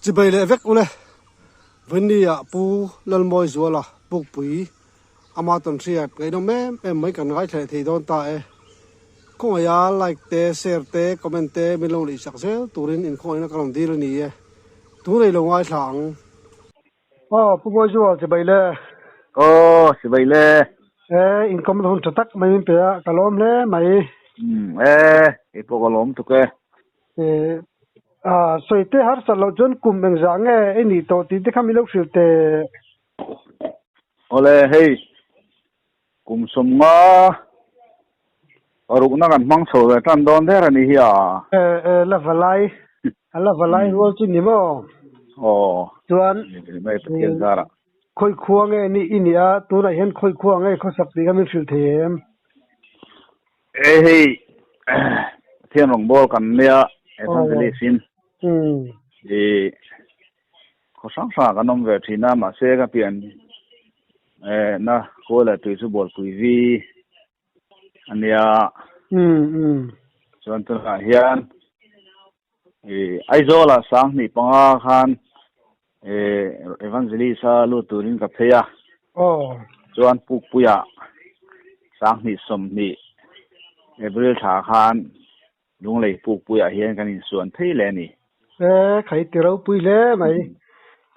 Chibai leh vek ule. Vawinia Pu Lalmawizuala Pukpui ama tawn hriat ngaihnawm em em mai kan ngaithla leh thei dawn ta e. Khawngaia like te, share te, comment te min lo neih sak zel turin inkhawngaihna ka rawn dil a ni e. Tun ei lo ngaithla ang. Aw Pu Mawizual chibai le. Aw chibai le. E inkawmna hun tha tak mai min pe a, ka lawm hle mai. Umm e, keipawh ka lawm tuk e. E a sawi te harsat loh chuan kum engzah nge i nih tawh tih te kha min lo hrilh teh. Awle hei kum sawmnga parukna kan hmang chho ve tan dawn der a ni hi a. E e la valai a la valai rual chu ni maw? Aw Chuan ni ve mai Pathian zarah. Khawi khua nge ni i nih a tunah hian khawi khua nge khawsak tih kha min hrilh thei em? E hei Pathian rawngbâwl kan nia Evangelist in i khaw hrang hrangah kan awm ve thin a mahse ka pian na kawl leh tui chu Bualpui vi a nia chuan tunah hian i Aizawlah Sanghnih panga khan Evangelist a lut turin ka phei a, chuan Pukpuiah 2020 April thla khan Lunglei Pukpuiah hian kan insuan phei leh a ni. E, khai ti ropui hle mai.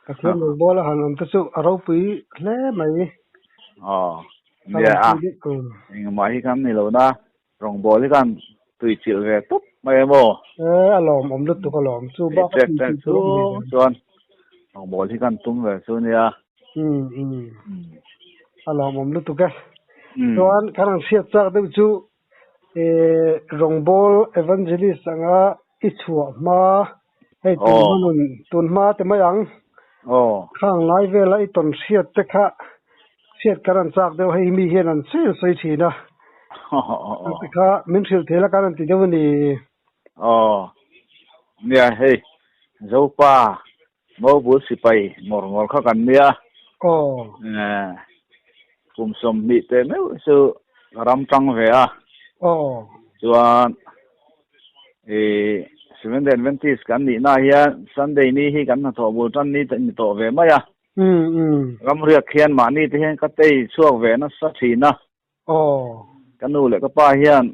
Pathian rawngbâwl a han awm te chu a ropui hle mai. Aw, nia a, engmah hi kan ni lo na, Rawngbâwl hi khan tui chilh ve tawp mai em aw? E, a lawm awm lutuk a lawm. Chu bak a tui chilh tur awm ve zel. Chuan rawngbâwl hi khan tum ve chu nia. Umm umm. A lawm awm lutuk e. Chuan kan han hriat chak deuh chu e rawngbâwl evangelist anga i chhuah hma hei tun hma nun tun hma ti mai ang. Khang lai vela i tawn hriat te kha Hriat kan an chak deuh hei mi hian an sawi an sawi thin a. Ti kha min hrilh thei la kan an ti deuh a ni. Aw. Nia hei Zopa Mobul sipai ngawr ngawr kha kan nia. Aw. Kum 20 teh meuh chu ka ram tang ve a. Aw. Chuan i Seventh Day Adventist kan nihna hian Sunday ni hi kan hnathawh bul tan ni ni tawh ve mai a. Ram riak hian mahni te hian ka tei chhuak ve nasa thin a. Ka nu leh ka pa hian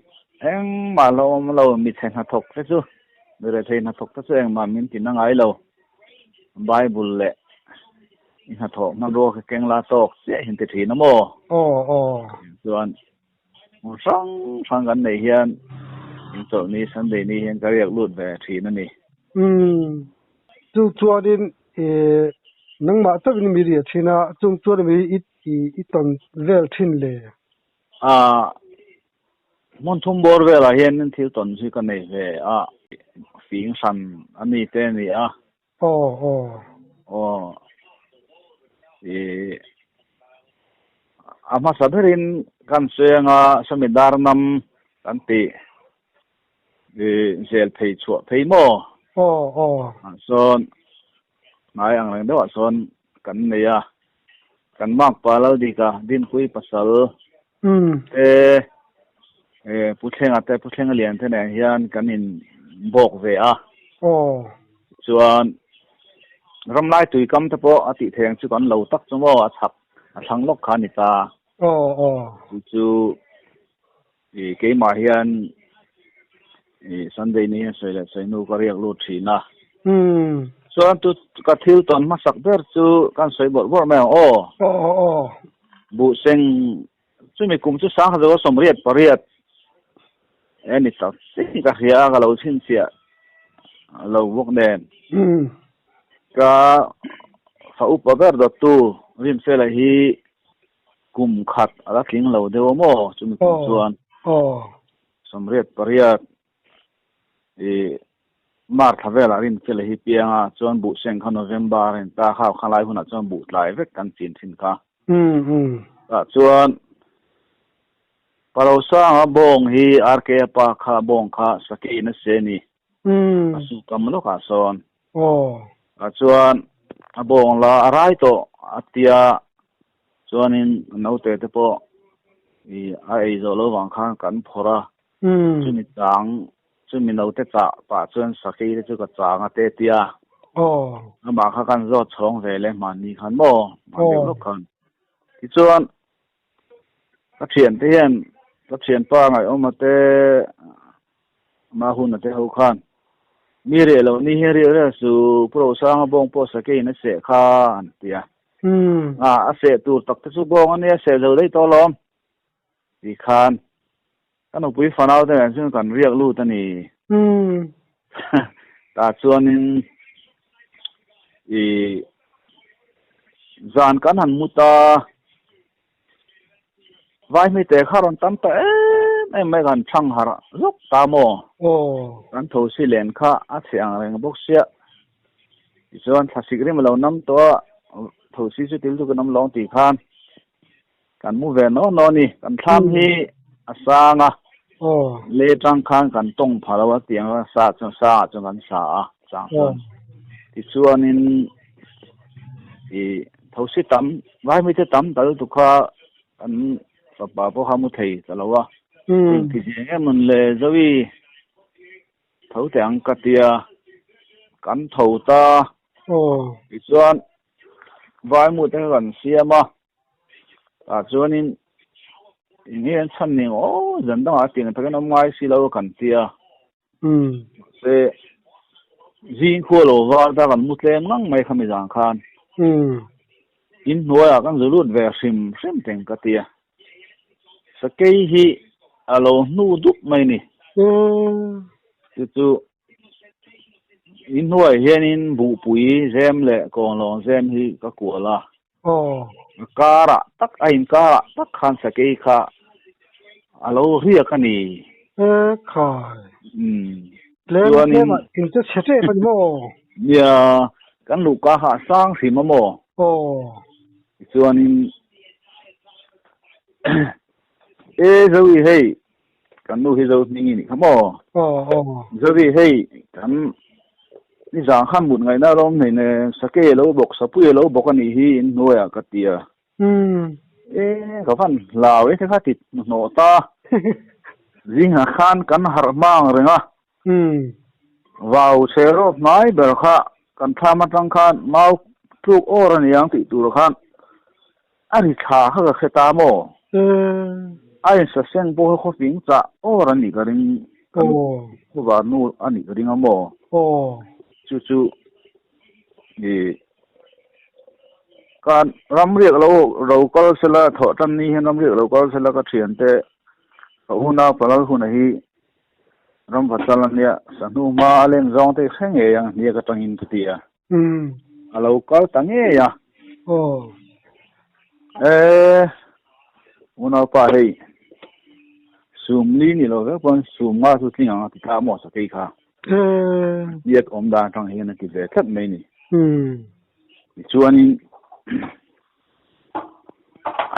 engmah hlauhawm lo michhe hnathawk te chu, mi rethei hnathawk te chu engmah min ti na ngai lo. Bible leh i hnathawh hmanrua kha keng la tawk chiah hian ti thin a maw? Chuan hmun hrang hrang kan neih hian inchawlhni Sunday ni hian ka riak lut ve thin a ni. Chu chuanin nangmah chauhin mi riah thin a, chung chuan mi i tawn vel thin le? Hmun thum bawr velah hian thil tawn chu ka nei ve a, fing hran a mi te a ni a. Aw aw. Aw. I a hmasa berin kan sawi anga sawmi dar nam kan tih i zel phei chhuah phei maw? Aw aw. Ah sawn hnai ang reng deuhah sawn kan nei a, kan makpa Laldika Dinpui pasal te Pu Thlenga te Pu Thlenga lian te nen hian kan in bawk ve a. Aw. Chuan ramlai tui kam te pawh a tih theng chu kan lo tak chu maw a chhak a thlang lawk kha a ni ta. Aw aw. Chu chu I keimah hian i Sunday ni hian sawi leh sawi nu ka riak lut thin a. Chuan tu ka thil tawn hmasak ber chu kan sawi bawrh bawrh mai ang aw. Aw aw aw. Buhseng chumi kum chu 1988 e ni tak chiah ka hria a ka lo chhinchhiah lo bawk nen. Ka fa upa ber dawttu Rinfela hi Kum khat a la tling lo deuh a maw chumi kum chuan 88 i March thla velah Rinfela hi piang a chuan buhseng kha November a in ta kha khalai hunah chuan buh tlai vek kan chin thin kha. Tah chuan Parosanga bawng hi RK a pa kha bawng kha sakei in a se ni. A su kam lawkah sawn. Tah chuan a bawng la a rai tawh a tia Chuanin naute te pawh i a ei zawh lo vang khan kan phawrh a, chumi chang chumi naute chah pah chuan sakei te chu ka chang a te tia. Amah kha kan zawt chhawng ve leh hmanni khan maw? Hman deuh lawk khan. Tichuan, ka thiante hian ka thianpa ngaihawma te Mahuna te ho khan mi reh lo ni hi riah riah su Pu Rosanga bawng pawh sakeiin a seh kha an ti a. A seh tur tak te chu bawng a nia seh zo daih tawh alawm ti khan ka nupui fanau te nen chuan kan riak lut a ni. Tah chuanin ih zan kan han mu ta. Vai hmite kha rawn tam ta em em mai kan thang harh zawk ta maw? Kan tho si len kha a chhe ang reng bawk sia. Tichuan thlasik rim a lo nam tawh a, tho si chu til chu kan awm lo ang tih khan kan mu ve naw naw a ni. Kan thlam hi a sang a, le tang khan kan tawng pha lo a tiang a sa chuan sangah chuan kan sa a chang chuan. Tichuanin ih Thosi tam, vaimite tam ta lutuk kha kan fapa pawh kha mu thei ta lo a. Engti zia nge mawn le Zoe tho teh ang ka tia kan tho ta. Tichuan vaimute kha kan siam a, tah chuanin eng nge an chhan ning aw zan dangah a tiang takin awm ngai si lo kan tia. Mahse, zing khua lo var ta kan mu tlem ngang mai kha mi zang khan. In hnuaiah kan zu lut ve hrim hrim teng ka ti a. Sakei hi a lo hnu dup mai ni. Chu chu in hnuaiah hianin buhpui zem leh kawnglawng zem hi ka kual a. A karah tak a inkarah tak khan sakei kha a lo riak a ni. E khai. Umm. Tlem Chuanin tlem ah in chu chhe tep a ni maw? Nia, kan luhka kha a sang hrim a maw? Aw. Tichuanin E Zoe hei, kan nu hi Zo hming i nih kha maw? Aw aw. Zoe hei, kan nizang khan mut ngaihna a lawm hlein e, sakei a lo bawk, sapui a lo bawk a nih hi in hnuaiah ka ti a. E ka van hlau e te kha ti hnuhnawh ta. Zingah khan kan harh hma ang reng a. Vau chhe rawp hnai ber kha kan thlam atang khan mau tluk awr a ni ang tih tur khan a ri thla kha ka hre ta maw? A insa seng pawh kha khawfing chah awr a nih ka ring kan khuvar nu a nih ka ring a maw? Chu chu ih kan ramriak lo ro kal sela thawh tan ni hian ramriak lo kal sela ka thiante ka unau palal huna hi Ram vatal a nia, sahnu hma a len zawng te hre ngei ang hniak atangin ka ti a. A lo kal ta ngei a. E, unaupa hei, sum li ni lo vek pawn sum nga chu tling ang a ti ta maw sakei kha. Hniak awm dan atang hian a ti ve tlat mai ni. Tichuanin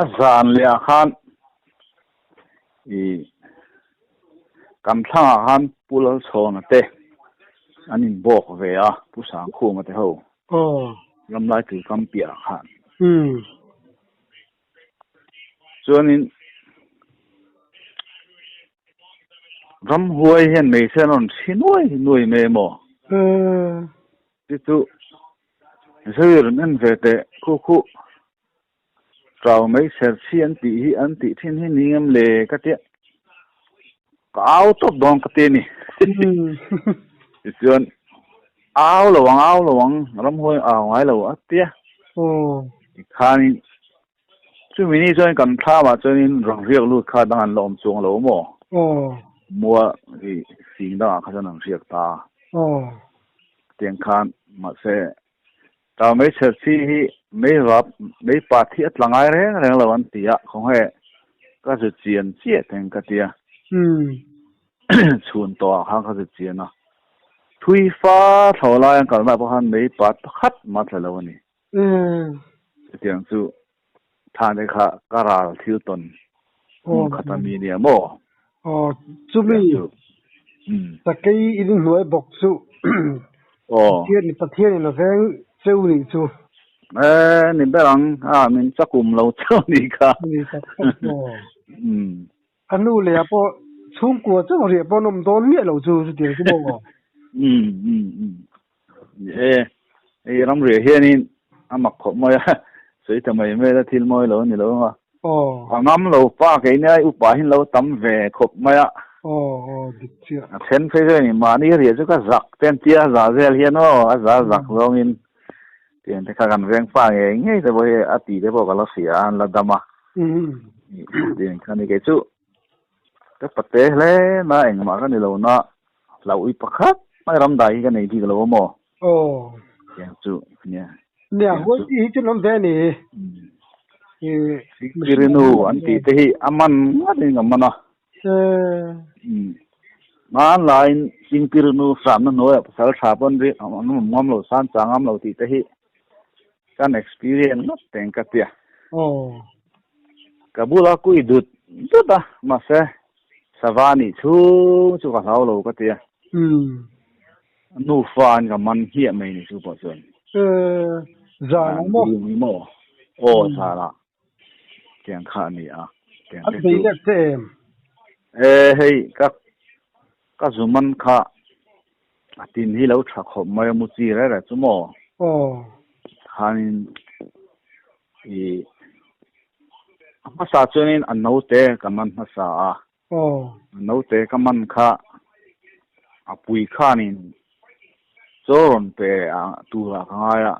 a zan leh ah khan i kan thlangah khan Pu Lalchhawna te an inbawk ve a, Pu Sangkhuma te ho ramlai tuikam piahah khan. Chuanin ramhuai hian hmeichhe an rawn thi nuai nuai mai emaw? Chu chu zir rawn en ve teh khu khu. Chau mai ser chhi an tih hi an tih thin hi ni ngem le ka tia ka au tawp dawn ka ti a ni. Tichuan au lo ang au lo ang ramhuai au ngai lo a tia. Tikhanin chumi ni chuan kan thlamah chuanin rawn riak lut kha dang an la awm chuang lo maw? Mua i fing dangah kha chuan an riak ta. Tiang khan mahse Tau mei chher chi hi mei vap, mei pat hi a tla ngai reng reng lo an ti a, khawnge ka zu chian chiah teng ka ti a. Chhun tawhah khan ka zu chian a, thui fa thlo lai an kalnaah pawh khan mei pat pakhat mah tla lo a ni. Chutiang chu thane kha ka ral thil tawn hmun khat a mi nia maw? Aw, chumi sakei in hnuai bawk chu Pathian Pathian in a veng cheu nih chu. E, ni ber ang, a min chakum lo cheu nih kha. Ni tak tak maw. A nu leh ah pawh chhungkua chauh riah pawh an awm dawn miah lo chu chutiang chu maw? E. Hei ram riah hianin a mak khawp mai a, sawi ta mai mai la thil mawi lo a ni lo ang a. A ngam lo pa kei nia i upa hi lo tam ve khawp mai a. Dik chiah. A then phei chuan i mahni riah chu ka zak te an tia za zel hian aw a za zak zawngin tiang te kha kan veng pa ngei ngei te pawh hi a ti te pawh ka la hria a an la dam a. Tiang kha ni kei chu ka pate hle na engmah ka ni lo na hlauh i pakhat mai ram dai hi ka nei bik lo a maw. Aw. Tiang chu nia. Nia, huai chi hi chu an awm ve a ni. Sikirinu an tih te hi a man ngat in ka man a. Hmanlaiin Singpirinu hramna hnuaiah pasal tha pawn ri an awm ngam lo, san chang ngam lo tih te hi kan experience ngawt teng ka tia. Ka bula kui dut dut a, mahse sava nih chhung chu ka hlau lo ka tia. Nufa an ka man hmiah mai ni chu pawh chuan. Zan ah maw? Ni maw? Aw zan ah. Tiang kha a ni a. Tiang te chu. A bei let che em? E hei ka ka zu man kha a tin hi lo tha khawp mai a mu chi reh reh chu maw? Aw. Khanin i a hmasa chuanin a naute ka man hmasa a. Aw. Naute ka man kha a pui khanin chaw rawn pe turah ka ngai a,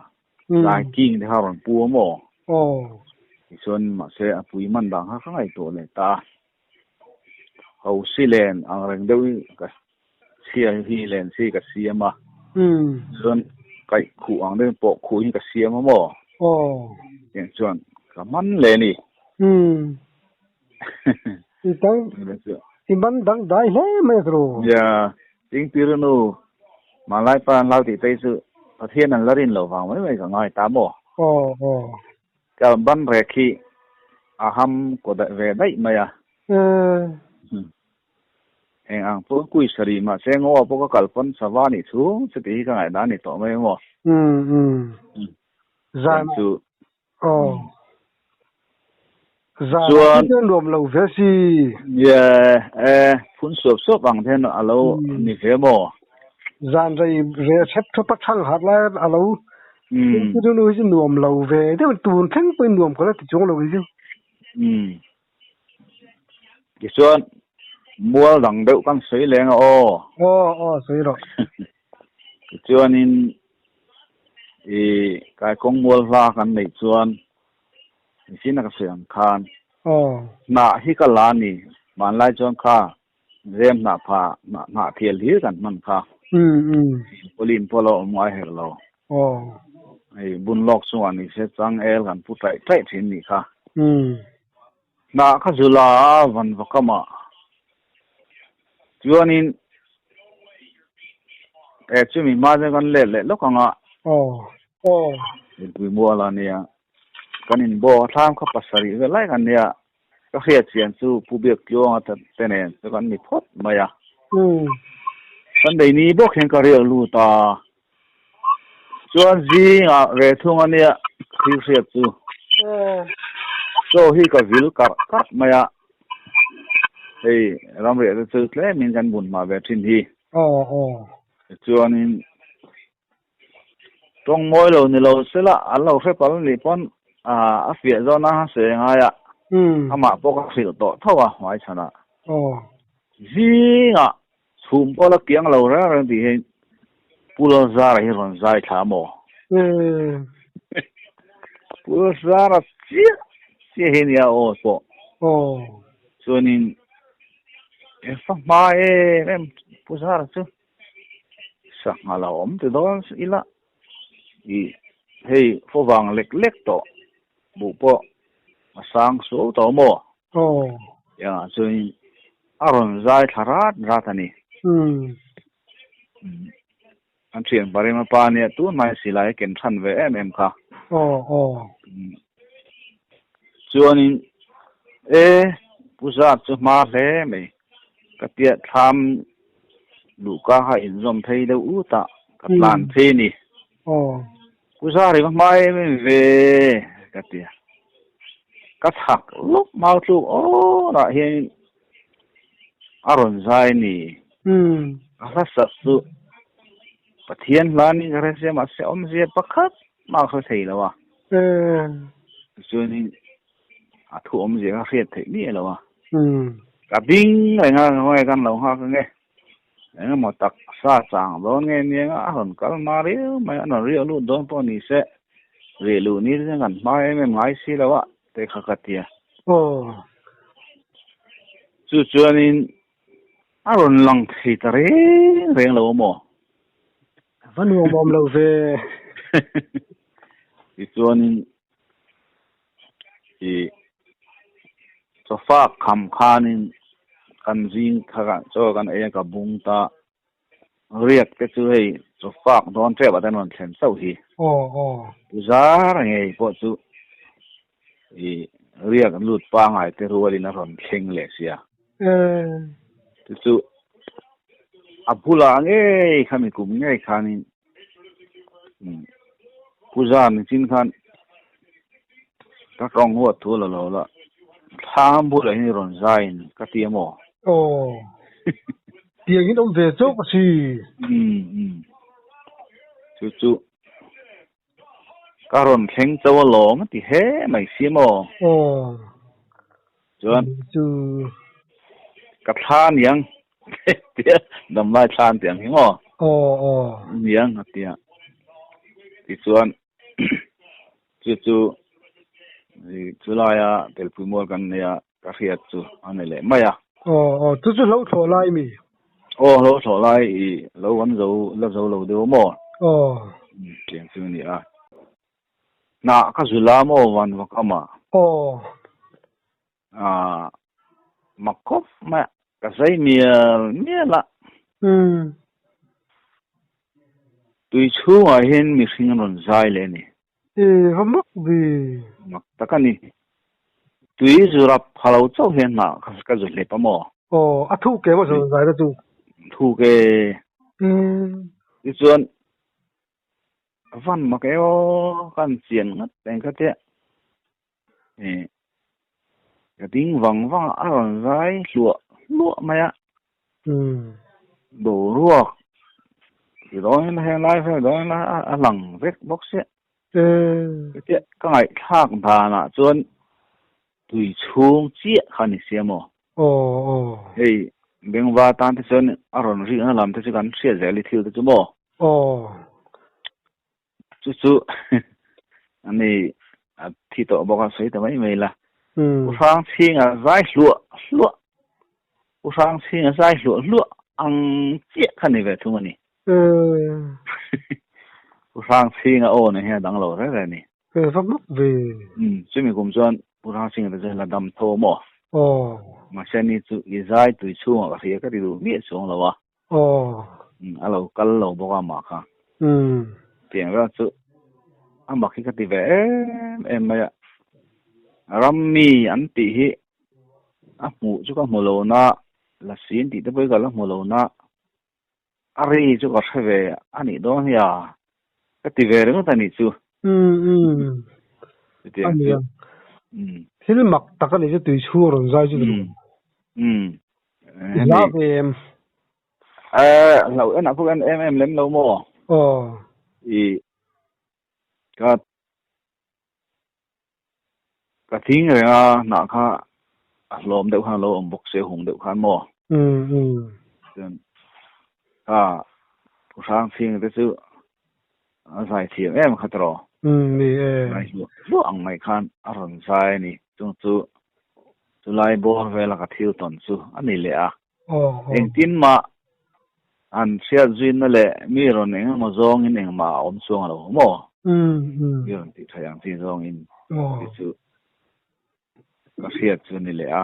tlai king te kha rawn pu a maw? Aw. Tichuan mahse a pui man dang kha ka ngaihtuah leh ta a, hosi len ang reng deuh hi ka chhia hi len si ka siam a, chuan kaih khuh ang deuhin pawh khuh hi ka siam a maw? Aw. Tiang chuan ka man leh a ni. I dang i man dang dai hle mai a tru. Ya, Chingpir nu Malai pa an lau tih te chu Pathian an la rin loh vang mai mai ka ngai ta maw? Aw aw. Ka ban rek hi a ham kaw daih ve daih mai a. Eng ang pawh kui sarih mahse ngaw ah pawh ka kal pawn sava nih chhung chuti hi ka ngaihdan ni tawh mai maw? Zan chu Aw. Zan ah chuan nuam lo ve si. Yeah, e, phun suap suap ang ten a lo ni ve maw? Zan rei ve thep thep a thang harh lai a lo chu nu hi chu nuam lo ve deuh tun thleng pawhin nuam ka la ti chuang lo hi chu. Tichuan mual dang deuh kan sawi leng a aw. Aw aw sawi rawh. Tichuanin i kaikawng mual hla kan neih chuan mihring a ka sawi ang khan hnah hi ka la a ni. Hmanlai chuan kha zem hnah pha hnah thial hlir kan hman kha. Pauline pawh a lo awm ngai her lo. Hei bun lawk chungah ni se changel kan pu taih taih thin nih kha. Hnah kha zu la a van va kam ah chuanin e chumi hma chuan kan let leh lawk ang a. Mipui mual a nia kan inbaw a thlam kha pasarih vel lai kan nia ka hriat chian chu Pu Biak Tluanga te nen chu kan ni phawt mai a. Kan nei ni bawk hian ka riak lut a Chuan zingah ve thung a nia thil hriat chu. Chaw hi ka vil karh karh mai a, hei ramriah te chu tlemin kan bun hma ve thin hi. Tichuanin tawng mawi lo ni lo sela an lo hre pal nih pawn a fiah zawn a se ngai a, amah pawh ka hrilh tawh tho a hmaichhanah. Zingah Chhum pawh la kiang lo reng reng tih hi Pu Lalzara hi rawn zai thla maw? Pu Lalzara chiah chiah hi nia aw pawh. Chuanin e fa hma em em Pu Zara chu sangha lo awm ti dawn ila i hei fawvang lek lek tawh buh pawh a sang suau tawh maw? Engah chuanin a rawn zai thla rat rat a ni. An thian Parema pa nia tun hmai silai a ken than ve em em kha. Chuanin e Pu Zat chu hma hle mai ka tia thlam luhka kha inzawm phei deuh ut a ka tlan phei a ni. Pu Zari va hma em em ve ka ti a. Ka chhak lawk mau tluk awrah hian a rawn zai a ni. A hla sat chu. Pathian hla ni ka hre sia mahse awmzia pakhat mah ka hre thei lo a. Chuanin a thu awmzia kha hriat theih miah lo a. Ka ding reng a, khawnge kan lo nghak ange. Engemaw tak sa chang dawn nge nia nga a rawn kal hma riau mai a, a rawn riah lut dawn pawh ni se riah luh ni te chuan kan hma em em ngai si lo a te kha ka ti a. Chu chuanin A rawn lang thei ta reng reng lo a maw? Va nuam awm lo ve. Tichuanin i sofa kham khanin kan zing kha chaw kan ei a ka bung ta riak te chu hei sofa dawn tep ah te an rawn thlen chauh hi. Aw aw. Pu zar ngei pawh chu i riak lut pangai te rualin a rawn thleng leh sia. Chu chu a bulah ngei kha mi kum ngei khanin puja nichin khan ka tawng huat thu la lo la thlam bulah hian i rawn zai in ka ti a maw? Aw, tiang in awm ve chauh ka si. Chu chu Ka rawn thleng chauh alawm a ti he mai si maw? Aw. Chuan chu ka thla niang tia damlai thla an ti ang hi maw? Aw aw. Niang a tia. Tichuan chu chu chulaia telpui mual kan nei a ka hriat chu a ni leh mai a. Aw aw chu chu hlo thlawh lai mi? Aw hlo thlawh lai i lo kan zo la zo lo deuh maw? Aw. Tiang chu a ni a. Hnah ka zu la maw van vak ama? Aw. Ah mak khawp mai a, ka zai mial mial a. Umm. Tui chhungah hian mihring an rawn zai leh a ni. E va mak ve. Mak tak a ni. Tui zu rap pha lo chauh hian hnah ka zu hlep a maw? Aw, a thuk ke maw zu zai na chu? Thuk e. Tichuan, van mak e aw, ka han chian ngat eng kha tia. E, ka ding vang vang a, a rawn zai hluah hluah mai a. Boruak ti dawn ila heng lai vel dawn ila a lang vek bawk sia. Hetia ka ngaihthlak danah chuan tui chhung chiah kha ni sia maw? Hei Bengva tan te chuan a rawn rikna lam te chu kan hriat zel i thil te chu maw? Chu chu ani a thi tawh bawk a sawi ta mai mai la. U hrang chhinga zai hluah hluah u hrang chhinga zai hluah hluah ang chiah kha ni ve thung a ni. U hrang chhinga aw nen hian a dang lo reng reng a ni. Va mak ve. Chumi kum chuan u hrang chhinga te chu la dam tho maw? Aw. Mahse ni chu i zai tui chhungah ka hria ka ti duh miah chuang lo a. Aw. A lo kal lo bawk a mah kha. Tiang vel chu a mak hi ka ti ve em em mai a. Ram mi an tih hi a hmuh chu ka hmu lo na, lasi an tih te pawh hi ka la hmu lo na, a ri chu ka hre ve a nih dawn hi a, ka ti ve ringawt a nih chu. Chutiang chu. Thil mak tak a nih chu tui chhung a rawn zai chu. I hla ve em? Eh, hlau en ah pawh en em em lem lo maw? Aw. I ka ka thing reng a hnah kha a hlawm deuh khan a lo awm bawk se hung deuh khan maw? Chuan kha Pu Hrangchhinga te chu a zai thiam em kha tawh. Ni e. Zai hluah hluah ang mai khan a rawn zai a ni. Chung chu Chulai bawr vela ka thil tawn chu a ni leh a. Engtin mah an hriat zuina leh mi rawn eng emaw zawngin engmah a awm chuang lo maw? Mi rawn tih tha ang chi zawngin tih chu ka hriat chu a ni leh a.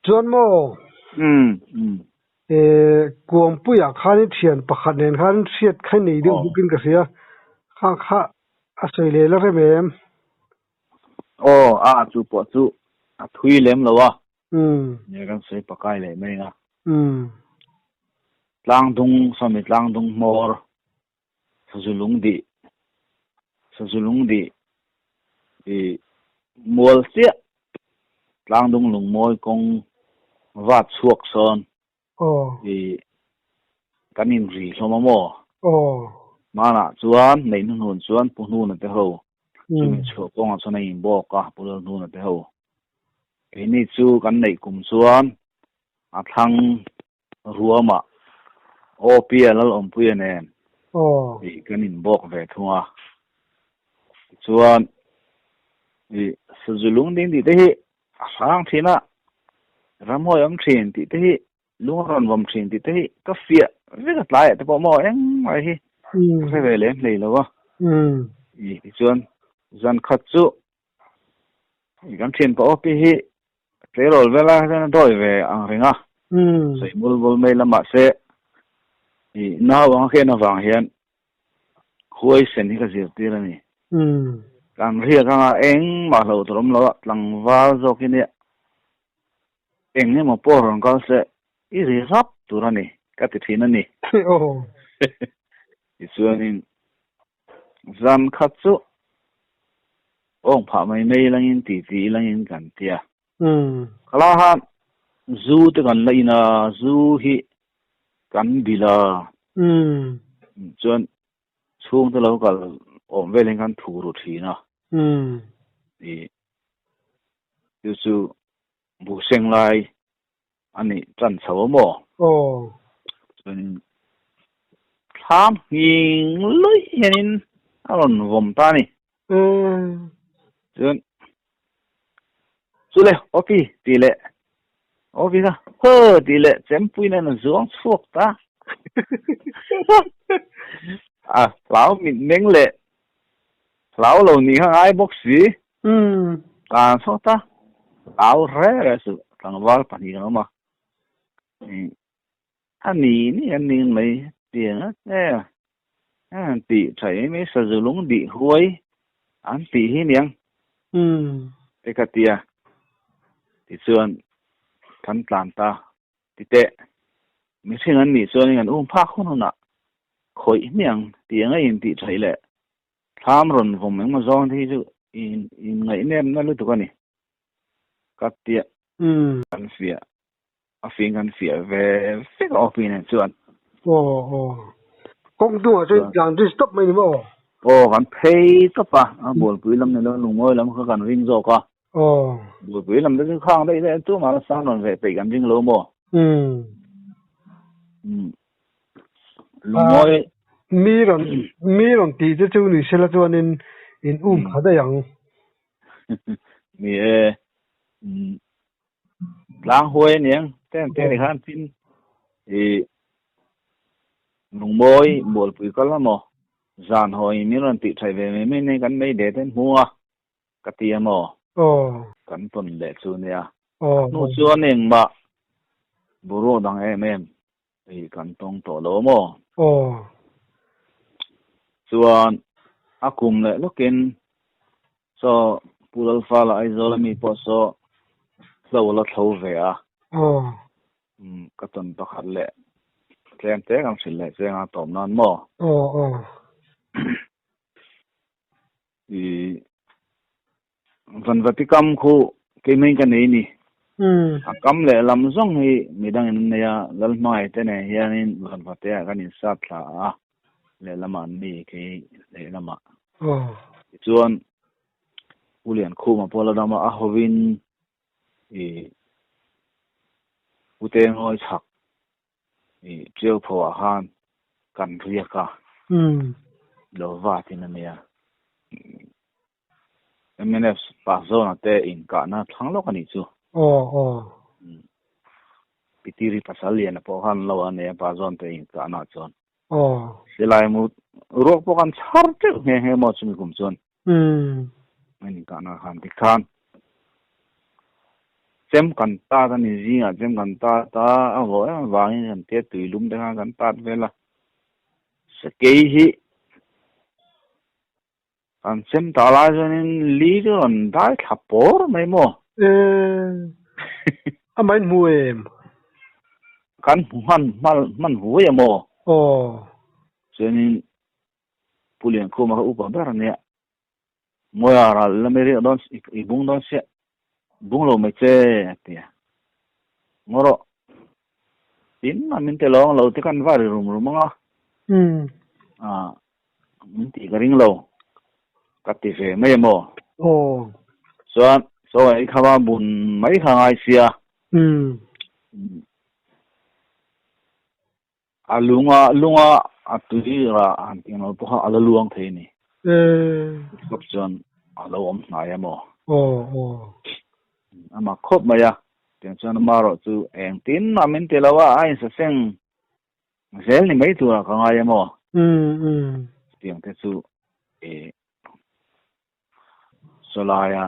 Chuan maw? Kuangpuiah khanin thian pakhat nen khan hriat kha nei deuh bawkin ka hria. Kha kha A sawi leh la rem em? Aw, a chu pawh chu a thui lem lo a. Nia kan sawi pakai leh mai ang a. Tlangdung, sawmi tlangdung hmawr, sazu lungdih, sazu lungdih i mual chiah, tlangdung lungmawi kawng vat chhuak sawn i. Kan in ri hlawm a maw? Aw. Hmanah chuan neih hnuhnun chuan Pu Hnuna te ho chumi chhuah kawngah chuan a in bawk a, Pu Lalhnuna te ho. Keini chu kan neih kum chuan a thlang ruamah Awpia Lalawmpuia nen ih kan in bawk ve thung a. Tichuan ih Sazu lungding tih te hi a hrang thin a, ramhawi awm thin tih te hi Lung a rawn vawm thin tih te hi ka fiah vek a tlaiah te pawh maw engmah hi ka hre ve lem hlei lo a. I tichuan zan khat chu kan thian pa awpi hi tleirawl vel a hian a dawi ve ang reng a. Sawi mul mul mai la mahse i nau ang a khen avang hian huaisen hi ka zirtir a ni. Kan riak anga engmah hlauh tur awm lo a tlangval zawk hi nia. Eng emaw pawh rawn kal se i ri rap tur a ni, ka ti thin a ni. Tichuanin zan khat chu awng phah mai mai langin titi langin kan ti a. Khala han zu te kan la in a, zu hi kan bilh a. Chuan chhungte lo kal awm velin kan thu ru thin a. Chu chu buh seng lai a nih tan chho a maw? Aw. Chuanin thlam nghing luih hianin a rawn vawm ta a ni. Chuan chule Opi tih leh Opi kha Hoo tih leh chempui nen a zuang chhuak ta. A hlau mitmeng leh hlau lo nih kha ngai bawk si. Tlan chhuak ta, hlau re re suh, tlangval pahnih an awm a. A ni ni an ning mai tiang a e an tih tha em mai sazu lung dih huai an tih hi niang te ka tia tichuan kan tlan ta titeh mihring an nih chuan in an um phak hun hunah khawih hmiang tiang a in tih thaih leh Thlam rawn vawm engmaw zawng te hi chu in ngaihnepna lutuk a ni. Ka tia kan fiah, a fing kan fiah ve vek a awpi nen chuan. Aw aw. Kawng hnungah chuan tlan ri stop mai ni maw? Aw kan phei tawp a, a bualpui lam ni lo lungmawi lam kha kan ring zawk a. Aw. Bualpui lam te chu khang daih daih tumah la sang rawn ve peih kan ring lo maw? Umm. Lungmawi. Mi rawn mi rawn tih te chu ni sela chuanin in um pha daih ang. Ni e. Tlang huai aniang ten te ni khan tin i lungmawi bualpui kal emaw zan haw in min rawn tih thaih ve mai mai nei kan mei de ten hmu a ka ti emaw kan tawn leh chu nia. Hnu chuan engmah boruak dang em em Hei kan tawng tawh lo maw? Aw. Chuan a kum leh lawkin saw Pu Lalfala Aizawl ami pawh saw hlo la thlo ve a. Aw. Umm ka tawn pakhat leh tlem te kan hrilh leh cheng a tawp nan maw? Aw aw. I Vanvati kam khu keimah in ka nei ni. A kam leh lam zawng hi midang in an nei a, Lalhmangaih te nen hianin Vanvate ah kan insat thla a, lehlamah an ni kei lehlamah. Tichuan Pu Liankhuma pawh la dam a, a hovin i Pu Tengawi chhak i Tiau pho ah khan kan riak a, lo vatin a nia. Mnf pa zawna te inkahna thlang lawk a nih chu. Aw aw. Pitiri pasal liana pawh khan lo a nei a pa zawn te inkahna ah chuan. Aw. Silai mu ruak pawh khan chhar teuh nghe nghe maw chumi kum chuan. An inkahna khan tikhan chem kan tat a ni zingah chem kan tat a a vawh em avangin kan tia tui lum te khan kan tat vel a. Sakei hi Kan chem ta lai chuanin li chu rawn dai thla pawr mai maw? Eee, a main hmu em? Kan hmu hman hman vuai a maw? Aw. Chuanin Pu Liankhuma kha upa ber a nia. Mawia ral la mai riak dawn i bung dawn sia, bung lo mai che a ti a. Ngaw rawh. Tin a min te lawng lo te kan va ri rum rum anga. A min ti ka ring lo. Ka ti ve mai emaw. Aw. Chuan chaw ei khama bun mai kha ngai sia. A lunga lunga a tui rah han tih ang lo pawh kha a la luang thei a ni. Khawp chuan a lo awm hnai emaw. Aw aw. Amah khawp mai a. Tiang chuan amarawh chu engtin mah min ti lo a, a insaseng zel ni mai turah ka ngai emaw. Chutiang te chu e sawlaia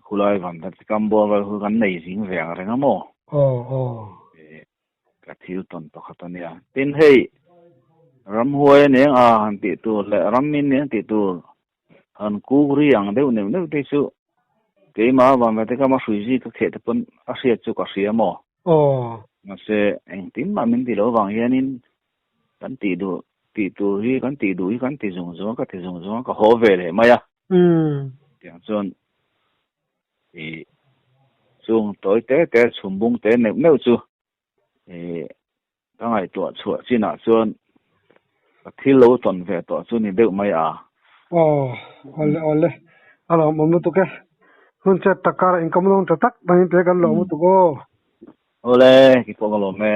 khulai van te kam bawr vel khu kan nei zing ve ang reng a maw? Aw aw. E ka thil tawn pakhat a nia. Tin hei ramhuai a neng a han tih tur leh rammin neng tih tur han kuk ri ang deuh neuh neuh te chu keimah van ve te kama hrui zi ka kheh te pawn a hriat chu ka hria maw? Aw. Mahse engtin mah min ti lo vang hianin kan tih duh tih tur hi kan tih duh hi kan ti zung zung a ka ti zung zung a ka haw ve leh mai a. Tiang chuan ih chung tawi te te chhum bung te neuh neuh chu ih ka ngaihtuah chhuah chinah chuan ka thil lo tawn ve tawh chu ni deuh mai a. Aw, awle awle a lawmawm lutuk e. Hun chet tak karah income lawng tha tak mai in pe kan lawm lutuk aw. Awle, ki pawh ka lawm e.